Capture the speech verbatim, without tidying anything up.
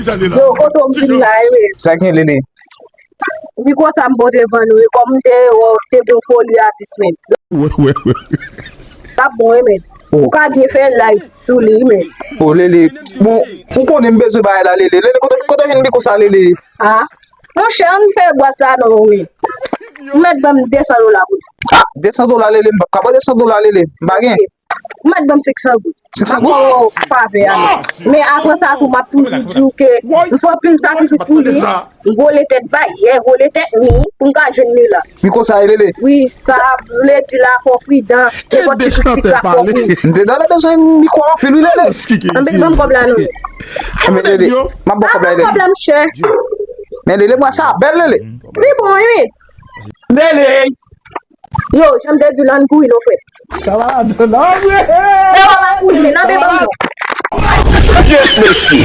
Yo, kote w vin la, e? Sa gen, Lele? Wi, konsa m pote vann ou, e kòm m te wè w te gen foli atis, men. Wè, wè, wè. T ap bon, e, men. Ou ka byen fè live sou li, men. O, Lele, bon, ou konnen m bezwen bagay la, Lele. Lele, kote, kote w jwenn mikwo sa, Lele? A, monchè, ann fè bwaz sa non, wi. Ou mèt ban m de san dola pou li. A, de san dola, Lele, m p ap ka ba w de san dola, Lele. M pa gen. Ou mèt ban m senk san goud. Senk san goud? M ap fè w favè a, men. Men apre sa tou, m ap toujou di w ke m fè anpil sakrifis pou li. M vole tèt Bayer, vole tèt mi, pou m ka jwenn li la. Wi, konsa e, Lele. Wi, sa vle di la, fò w pridan. Nenpòt ti krik ti krak, fò w pridan. M te done bezwen mikwo anpil, wi, Lele. Anpil, ban m kòb la, non. Men, Lele, m ap ba w kòb la, Lele. Kòb la, monchè. Men, Lele, mwa sa bèl, Lele. Li bon, wi. Lele. Yo, jan m te di w la, ann kouri non, frè. Kamarad, nan, wi. E w ap kouri, men nan men ban m non. Kèt, mesye.